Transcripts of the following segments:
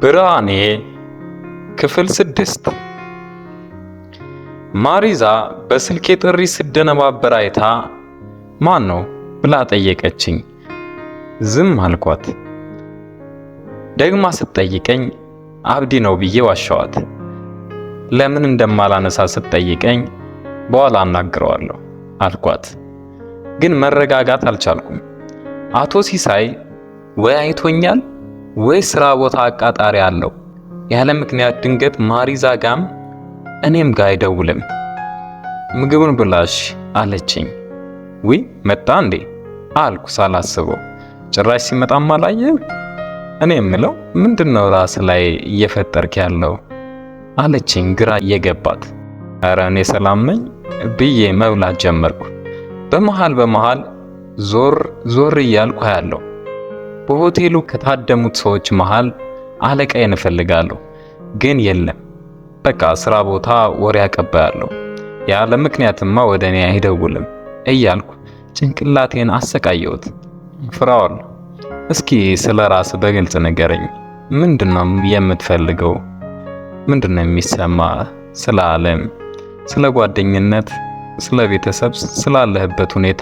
ብርሃኔ ክፍል 6። ማሪዛ በስልኬ ጥሪ ስደነባበር አይታ ማን ነው ብላ ጠየቀችኝ። ዝም አልኳት። ደግማ ስትጠይቀኝ አብዲ ነው ብዬ ዋሸኋት። ለምን እንደማላነሳ ስትጠይቀኝ በኋላ አናግረዋለሁ አልኳት። ግን መረጋጋት አልቻልኩም። አቶ ሲሳይ ወይ አይቶኛል ወይ ስራ ቦታ አቃጣሪ አለው። ያለ ምክንያት ድንገት ማሪዛ ጋም እኔም ጋር አይደውልም። ምግቡን ብላሽ አለችኝ። ውይ መጣ እንዴ አልኩ ሳላስበው። ጭራሽ ሲመጣም አላየህም? እኔ የምለው ምንድነው ራስ ላይ እየፈጠርክ ያለው አለችኝ ግራ እየገባት። ኧረ እኔ ሰላም ነኝ ብዬ መብላት ጀመርኩ። በመሃል በመሃል ዞር ዞር እያልኩ አያለሁ። በሆቴሉ ከታደሙት ሰዎች መሃል አለቃዬን እፈልጋለሁ፣ ግን የለም። በቃ ስራ ቦታ ወሬ አቀባያለሁ። ያለ ምክንያትማ ወደ እኔ አይደውልም እያልኩ ጭንቅላቴን አሰቃየሁት። ፍራኦል፣ እስኪ ስለ ራስ በግልጽ ንገረኝ። ምንድነው የምትፈልገው? ምንድነው የሚሰማ? ስለ ዓለም፣ ስለ ጓደኝነት፣ ስለ ቤተሰብ፣ ስላለህበት ሁኔታ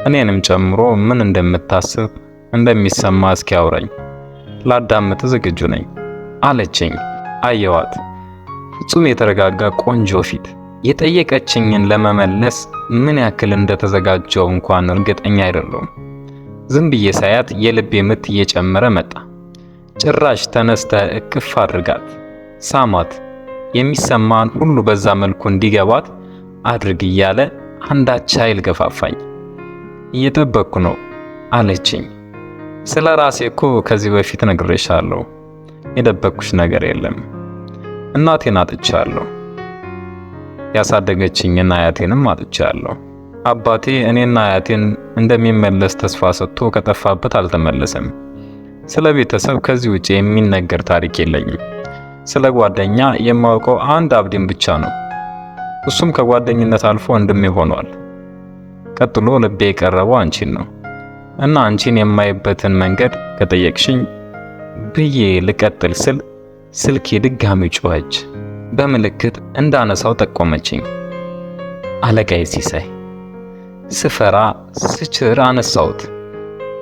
እኔንም ጨምሮ ምን እንደምታስብ እንደሚሰማ እስኪ አውራኝ። ላዳምጥ ዝግጁ ነኝ አለችኝ። አየዋት። ፍጹም የተረጋጋ ቆንጆ ፊት። የጠየቀችኝን ለመመለስ ምን ያክል እንደተዘጋጀው እንኳን እርግጠኛ አይደለሁም። ዝም ብዬ ሳያት የልቤ ምት እየጨመረ መጣ። ጭራሽ ተነስተ እቅፍ አድርጋት ሳማት። የሚሰማን ሁሉ በዛ መልኩ እንዲገባት አድርግ እያለ አንዳች ኃይል ገፋፋኝ። እየጠበቅኩ ነው አለችኝ። ስለ ራሴ እኮ ከዚህ በፊት ነግሬሻለሁ። የደበቅኩሽ ነገር የለም። እናቴን አጥቻለሁ። ያሳደገችኝን አያቴንም አጥቻለሁ። አባቴ እኔና አያቴን እንደሚመለስ ተስፋ ሰጥቶ ከጠፋበት አልተመለሰም። ስለ ቤተሰብ ከዚህ ውጪ የሚነገር ታሪክ የለኝም። ስለ ጓደኛ የማውቀው አንድ አብዲን ብቻ ነው። እሱም ከጓደኝነት አልፎ ወንድሜ ሆኗል። ቀጥሎ ልቤ የቀረበው አንቺን ነው እና አንቺን የማይበትን መንገድ ከጠየቅሽኝ ብዬ ልቀጥል ስል ስልኬ ድጋሚ ጮኸች። በምልክት እንዳነሳው ጠቆመችኝ። አለቃዬ ሲሳይ። ስፈራ ስችር አነሳሁት።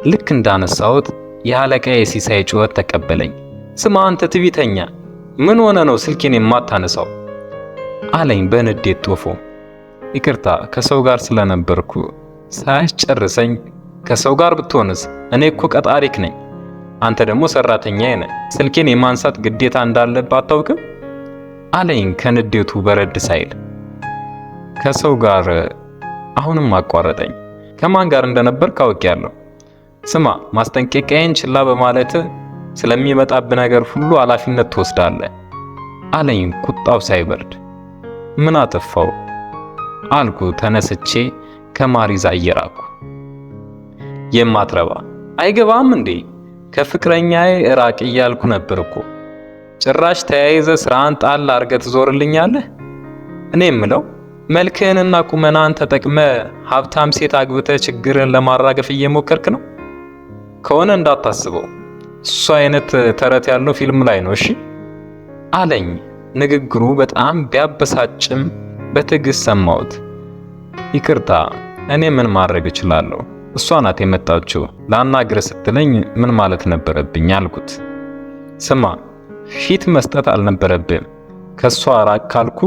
ልክ እንዳነሳሁት የአለቃዬ ሲሳይ ጩኸት ተቀበለኝ። ስማ አንተ ትዕቢተኛ፣ ምን ሆነ ነው ስልኬን የማታነሳው? አለኝ በንዴት ጦፎ። ይቅርታ ከሰው ጋር ስለነበርኩ ሳያስጨርሰኝ፣ ከሰው ጋር ብትሆንስ? እኔ እኮ ቀጣሪክ ነኝ፣ አንተ ደግሞ ሰራተኛዬ ነህ። ስልኬን የማንሳት ግዴታ እንዳለብህ አታውቅም? አለኝ ከንዴቱ በረድ ሳይል። ከሰው ጋር አሁንም አቋረጠኝ። ከማን ጋር እንደነበርክ አውቄያለሁ። ስማ ማስጠንቀቂያዬን ችላ በማለት ስለሚመጣብህ ነገር ሁሉ ኃላፊነት ትወስዳለህ አለኝ ቁጣው ሳይበርድ። ምን አጠፋው አልኩ ተነስቼ ከማሪዛ እየራኩ። የማትረባ አይገባም እንዴ? ከፍቅረኛዬ እራቅ እያልኩ ነበር እኮ። ጭራሽ ተያይዘ ስራን ጣል አድርገህ ትዞርልኛለህ። እኔ የምለው መልክህንና ቁመናን ተጠቅመ ሀብታም ሴት አግብተህ ችግርህን ለማራገፍ እየሞከርክ ነው ከሆነ እንዳታስበው። እሱ አይነት ተረት ያለው ፊልም ላይ ነው። እሺ አለኝ። ንግግሩ በጣም ቢያበሳጭም በትዕግስት ሰማሁት። ይቅርታ፣ እኔ ምን ማድረግ እችላለሁ? እሷ ናት የመጣችው። ላናግር ስትለኝ ምን ማለት ነበረብኝ አልኩት። ስማ፣ ፊት መስጠት አልነበረብህም። ከእሷ ራቅ ካልኩ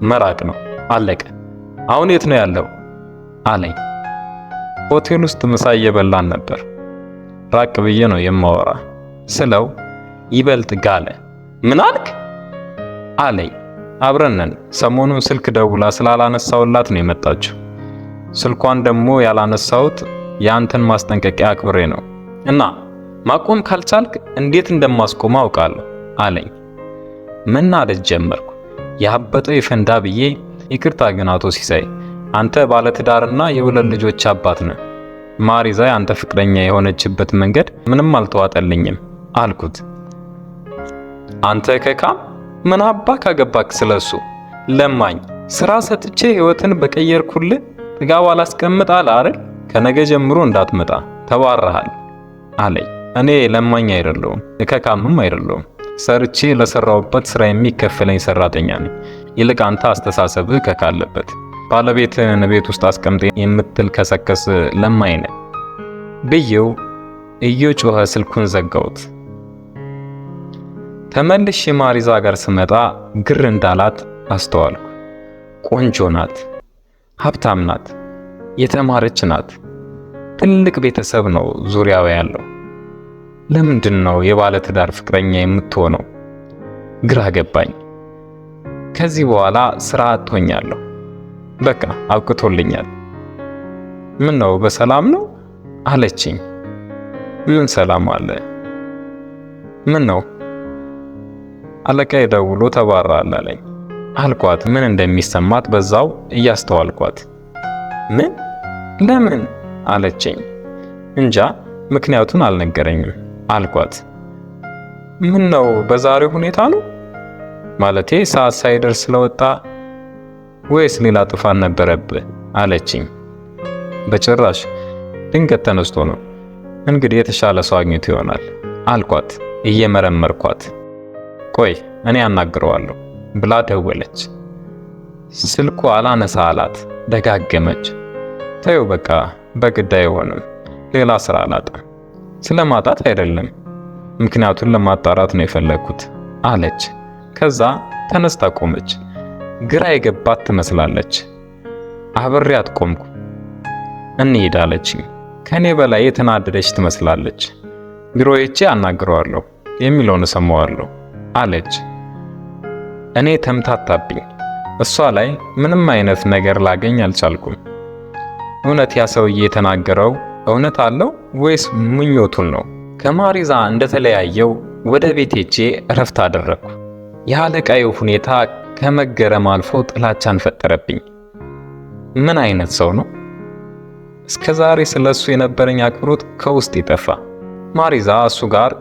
መራቅ ነው። አለቀ። አሁን የት ነው ያለው አለኝ። ሆቴል ውስጥ ምሳ እየበላን ነበር። ራቅ ብዬ ነው የማወራ ስለው ይበልጥ ጋለ። ምን አልክ አለኝ። አብረን ነን። ሰሞኑን ስልክ ደውላ ስላላነሳውላት ነው የመጣችው። ስልኳን ደግሞ ያላነሳሁት የአንተን ማስጠንቀቂያ አክብሬ ነው እና ማቆም ካልቻልክ እንዴት እንደማስቆም አውቃለሁ አለኝ። መናደድ ጀመርኩ። ያበጠው ይፈንዳ ብዬ ይቅርታ ግን አቶ ሲሳይ አንተ ባለትዳርና የሁለት ልጆች አባት ነህ። ማሪዛ የአንተ ፍቅረኛ የሆነችበት መንገድ ምንም አልተዋጠልኝም አልኩት። አንተ ከካም ምን አባ ካገባክ ስለሱ ለማኝ ስራ ሰጥቼ ህይወትን በቀየርኩልህ ጥጋብ አላስቀምጥ አለ አይደል? ከነገ ጀምሮ እንዳትመጣ ተባረሃል አለኝ። እኔ ለማኝ አይደለሁም፣ እከካምም አይደለሁም። ሰርቼ ለሰራሁበት ስራ የሚከፈለኝ ሰራተኛ ነኝ። ይልቅ አንተ አስተሳሰብህ እከክ አለበት። ባለቤትህን ቤት ውስጥ አስቀምጤ የምትል ከሰከስ ለማኝ ነህ ብዬው እየጮኸ ስልኩን ዘጋሁት። ተመልሼ ማሪዛ ጋር ስመጣ ግር እንዳላት አስተዋልኩ። ቆንጆ ናት፣ ሀብታም ናት፣ የተማረች ናት። ትልቅ ቤተሰብ ነው ዙሪያው ያለው። ለምንድን ነው የባለ ትዳር ፍቅረኛ የምትሆነው? ግራ ገባኝ። ከዚህ በኋላ ስራ አጥቶኛለሁ። በቃ አብቅቶልኛል። ምን ነው በሰላም ነው አለችኝ። ምን ሰላም አለ? ምን ነው አለቃዬ ደውሎ ተባረሃል አለኝ አልኳት። ምን እንደሚሰማት በዛው እያስተዋልኳት። ምን ለምን አለችኝ። እንጃ ምክንያቱን አልነገረኝም አልኳት። ምን ነው በዛሬው ሁኔታ ነው ማለቴ ሰዓት ሳይደርስ ስለወጣ ወይስ ሌላ ጥፋት ነበረብህ አለችኝ። በጭራሽ ድንገት ተነስቶ ነው። እንግዲህ የተሻለ ሰው አግኝቶ ይሆናል አልኳት እየመረመርኳት። ቆይ እኔ አናግረዋለሁ ብላ ደወለች። ስልኩ አላነሳ አላት። ደጋገመች። ተይው በቃ በግድ አይሆንም፣ ሌላ ስራ አላጣም። ስለማጣት አይደለም ምክንያቱን ለማጣራት ነው የፈለግኩት አለች። ከዛ ተነስታ ቆመች። ግራ የገባት ትመስላለች። አብሬያት ቆምኩ። እንሂድ አለችኝ። ከኔ በላይ የተናደደች ትመስላለች። ቢሮ ሄጄ አናግረዋለሁ የሚለውን እሰማዋለሁ አለች። እኔ ተምታታብኝ። እሷ ላይ ምንም አይነት ነገር ላገኝ አልቻልኩም። እውነት ያ ሰውዬ የተናገረው እውነት አለው ወይስ ምኞቱን ነው? ከማሪዛ እንደተለያየው ወደ ቤት ሄጄ እረፍት አደረግኩ። የአለቃዬ ሁኔታ ከመገረም አልፎ ጥላቻን ፈጠረብኝ። ምን አይነት ሰው ነው? እስከ ዛሬ ስለሱ የነበረኝ አክብሮት ከውስጥ ይጠፋ። ማሪዛ እሱ ጋር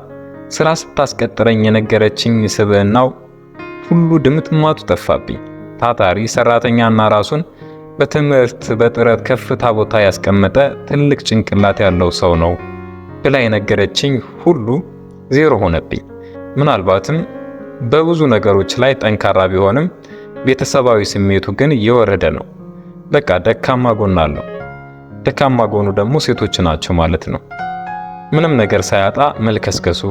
ስራ ስታስቀጥረኝ የነገረችኝ ስብዕናው ሁሉ ድምጥማጡ ጠፋብኝ። ታታሪ ሰራተኛና ራሱን በትምህርት በጥረት ከፍታ ቦታ ያስቀመጠ ትልቅ ጭንቅላት ያለው ሰው ነው ብላ የነገረችኝ ሁሉ ዜሮ ሆነብኝ። ምናልባትም በብዙ ነገሮች ላይ ጠንካራ ቢሆንም ቤተሰባዊ ስሜቱ ግን የወረደ ነው። በቃ ደካማ ጎን አለው። ደካማ ጎኑ ደግሞ ሴቶች ናቸው ማለት ነው። ምንም ነገር ሳያጣ መልከስከሱ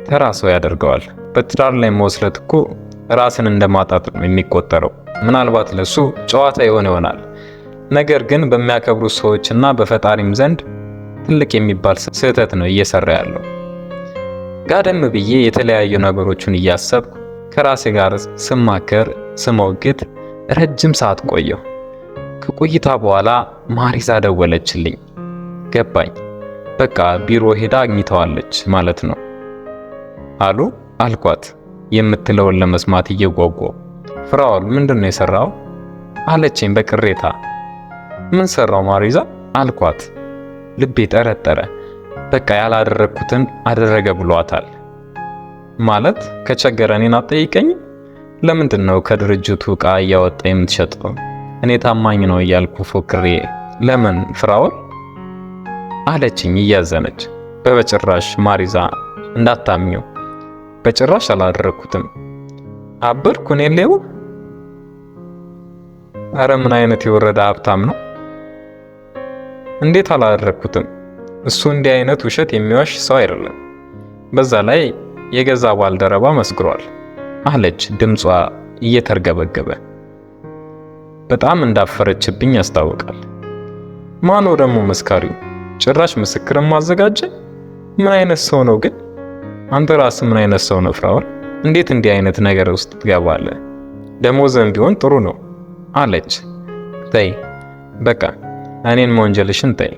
ተራ ሰው ያደርገዋል። በትዳር ላይ መወስለት እኮ ራስን እንደማጣት ነው የሚቆጠረው። ምናልባት ለሱ ጨዋታ የሆነ ይሆናል። ነገር ግን በሚያከብሩ ሰዎችና በፈጣሪም ዘንድ ትልቅ የሚባል ስህተት ነው እየሰራ ያለው። ጋደም ብዬ የተለያዩ ነገሮችን እያሰብኩ ከራሴ ጋር ስማከር ስሞግት ረጅም ሰዓት ቆየሁ። ከቆይታ በኋላ ማሪዛ ደወለችልኝ። ገባኝ። በቃ ቢሮ ሄዳ አግኝተዋለች ማለት ነው። አሉ አልኳት የምትለውን ለመስማት እየጓጓሁ። ፍራኦል ምንድን ነው የሰራው አለችኝ በቅሬታ። ምን ሰራው ማሪዛ አልኳት። ልቤ ጠረጠረ። በቃ ያላደረግኩትን አደረገ ብሏታል ማለት ከቸገረ እኔን አትጠይቀኝም? ለምንድን ነው ከድርጅቱ ዕቃ እያወጣ የምትሸጠው? እኔ ታማኝ ነው እያልኩ ፎክሬ ለምን ፍራኦል አለችኝ እያዘነች። በበጭራሽ ማሪዛ እንዳታምኚው፣ በጭራሽ አላደረግኩትም። አበድኩ እኔ ሌው። አረ ምን አይነት የወረደ ሀብታም ነው! እንዴት አላደረግኩትም? እሱ እንዲህ አይነት ውሸት የሚዋሽ ሰው አይደለም። በዛ ላይ የገዛ ባልደረባ መስክሯል አለች ድምጿ እየተርገበገበ። በጣም እንዳፈረችብኝ ያስታውቃል። ማነው ደግሞ መስካሪው? ጭራሽ ምስክርም ማዘጋጀ? ምን አይነት ሰው ነው ግን? አንተ ራስህ ምን አይነት ሰው ነው ፍራኦል? እንዴት እንዲህ አይነት ነገር ውስጥ ትገባለህ? ደሞዝም ቢሆን ጥሩ ነው አለች። ተይ በቃ እኔን መወንጀልሽን ተይ።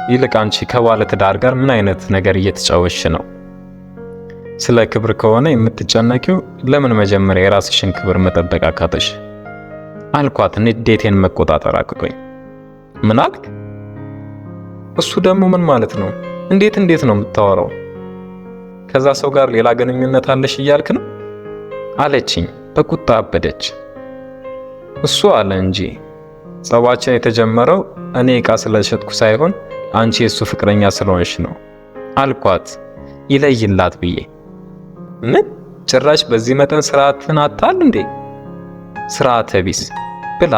ይልቅ አንቺ ከባለ ትዳር ጋር ምን አይነት ነገር እየተጫወትሽ ነው? ስለ ክብር ከሆነ የምትጨነቂው ለምን መጀመሪያ የራስሽን ክብር መጠበቅ አቃተሽ? አልኳት ንዴቴን መቆጣጠር አቅቶኝ። ምን አልክ? እሱ ደግሞ ምን ማለት ነው? እንዴት እንዴት ነው የምታወራው? ከዛ ሰው ጋር ሌላ ግንኙነት አለሽ እያልክ ነው አለችኝ። በቁጣ አበደች። እሱ አለ እንጂ ጸባችን የተጀመረው እኔ ዕቃ ስለሸጥኩ ሳይሆን አንቺ የእሱ ፍቅረኛ ስለሆንሽ ነው አልኳት። ይለይላት ብዬ። ምን ጭራሽ በዚህ መጠን ስርዓትን አታል እንዴ? ስርዓተ ቢስ ብላ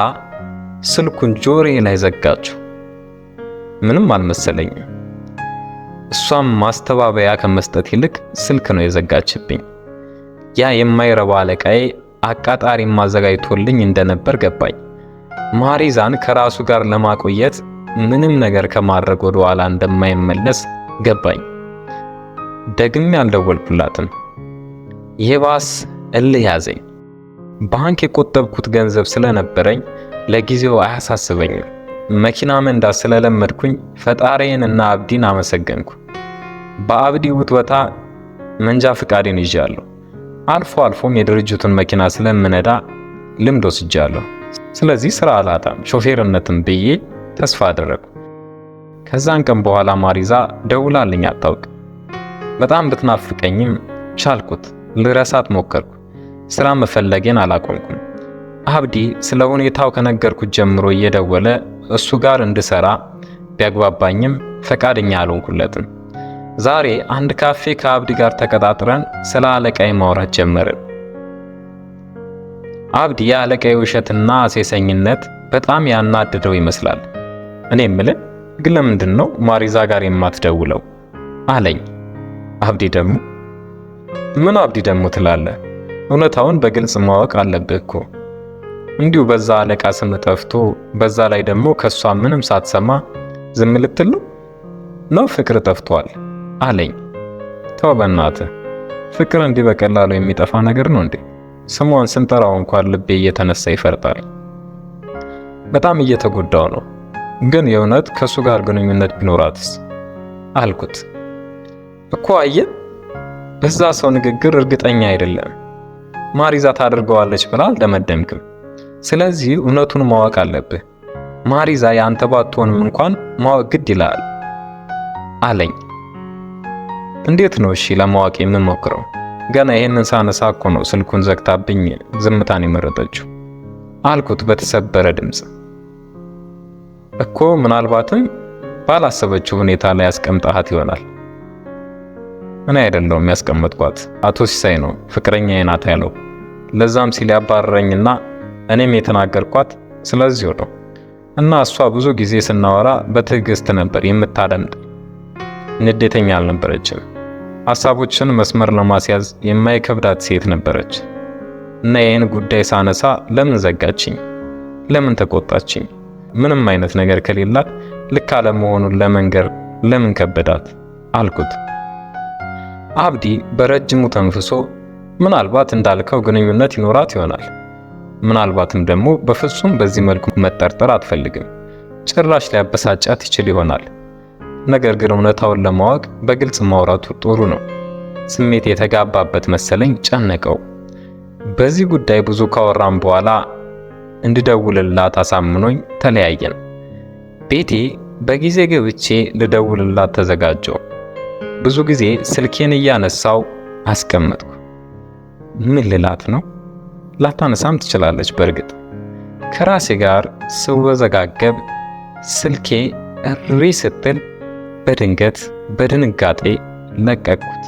ስልኩን ጆሮዬ ላይ ዘጋችው። ምንም አልመሰለኝም። እሷም ማስተባበያ ከመስጠት ይልቅ ስልክ ነው የዘጋችብኝ። ያ የማይረባ አለቃዬ አቃጣሪ ማዘጋጅቶልኝ እንደነበር ገባኝ። ማሪዛን ከራሱ ጋር ለማቆየት ምንም ነገር ከማድረግ ወደ ኋላ እንደማይመለስ ገባኝ። ደግሜ አልደወልኩላትም። የባስ እልህ ያዘኝ። ባንክ የቆጠብኩት ገንዘብ ስለነበረኝ ለጊዜው አያሳስበኝም። መኪና መንዳት ስለለመድኩኝ ፈጣሪዬን እና አብዲን አመሰገንኩ። በአብዲ ውትወታ መንጃ ፍቃዴን ይዣለሁ። አልፎ አልፎም የድርጅቱን መኪና ስለምነዳ ልምድ ወስጃለሁ። ስለዚህ ስራ አላጣም፣ ሾፌርነትም ብዬ ተስፋ አደረግኩ። ከዛን ቀን በኋላ ማሪዛ ደውላልኝ አታውቅ። በጣም ብትናፍቀኝም ቻልኩት፣ ልረሳት ሞከርኩ። ስራ መፈለጌን አላቆምኩም። አብዲ ስለ ሁኔታው ከነገርኩት ጀምሮ እየደወለ እሱ ጋር እንድሰራ ቢያግባባኝም ፈቃደኛ አልሆንኩለትም። ዛሬ አንድ ካፌ ከአብዲ ጋር ተቀጣጥረን ስለ አለቃዬ ማውራት ጀመርን። አብዲ የአለቃዬ ውሸትና ሴሰኝነት በጣም ያናደደው ይመስላል። እኔ የምልህ ግን ለምንድን ነው ማሪዛ ጋር የማትደውለው አለኝ። አብዲ ደግሞ ምን አብዲ ደግሞ ትላለህ? እውነታውን በግልጽ ማወቅ አለብህ እኮ። እንዲሁ በዛ አለቃ ስም ጠፍቶ በዛ ላይ ደግሞ ከሷ ምንም ሳትሰማ ዝም ልትል ነው ነው ፍቅር ጠፍቷል አለኝ። ተው በእናትህ፣ ፍቅር እንዲህ በቀላሉ የሚጠፋ ነገር ነው እንዴ? ስሟን ስንጠራው እንኳን ልቤ እየተነሳ ይፈርጣል። በጣም እየተጎዳው ነው። ግን የእውነት ከሱ ጋር ግንኙነት ቢኖራትስ አልኩት። እኮ አየህ፣ በዛ ሰው ንግግር እርግጠኛ አይደለም። ማሪዛ ታደርገዋለች ብላ አልደመደምክም። ስለዚህ እውነቱን ማወቅ አለብህ። ማሪዛ የአንተ ባትሆንም እንኳን ማወቅ ግድ ይልሃል አለኝ። እንዴት ነው እሺ ለማወቅ የምሞክረው? ገና ይሄንን ሳነሳ እኮ ነው ስልኩን ዘግታብኝ ዝምታን የመረጠችው አልኩት በተሰበረ ድምፅ። እኮ ምናልባትም ባላሰበችው ሁኔታ ላይ ያስቀምጣሃት ይሆናል። እኔ አይደለሁም ያስቀመጥኳት፣ አቶ ሲሳይ ነው ፍቅረኛዬ ናት ያለው። ለዛም ሲል ያባረረኝና እኔም የተናገርኳት ስለዚሁ ነው። እና እሷ ብዙ ጊዜ ስናወራ በትዕግስት ነበር የምታደምጥ። ንዴተኛ አልነበረችም። ሀሳቦችን መስመር ለማስያዝ የማይከብዳት ሴት ነበረች። እና ይህን ጉዳይ ሳነሳ ለምን ዘጋችኝ? ለምን ተቆጣችኝ? ምንም አይነት ነገር ከሌላት ልክ አለመሆኑን ለመንገር ለምን ከበዳት አልኩት። አብዲ በረጅሙ ተንፍሶ ምናልባት እንዳልከው ግንኙነት ይኖራት ይሆናል። ምናልባትም ደግሞ በፍጹም በዚህ መልኩ መጠርጠር አትፈልግም። ጭራሽ ሊያበሳጫት ይችል ይሆናል። ነገር ግን እውነታውን ለማወቅ በግልጽ ማውራቱ ጥሩ ነው። ስሜት የተጋባበት መሰለኝ ጨነቀው። በዚህ ጉዳይ ብዙ ካወራም በኋላ እንድደውልላት አሳምኖኝ ተለያየን። ቤቴ በጊዜ ገብቼ ልደውልላት ተዘጋጀው። ብዙ ጊዜ ስልኬን እያነሳው አስቀመጥኩ። ምን ልላት ነው? ላታነሳም ትችላለች። በእርግጥ ከራሴ ጋር ስወዘጋገብ ስልኬ እሪ ስትል በድንገት በድንጋጤ ለቀቅኩት።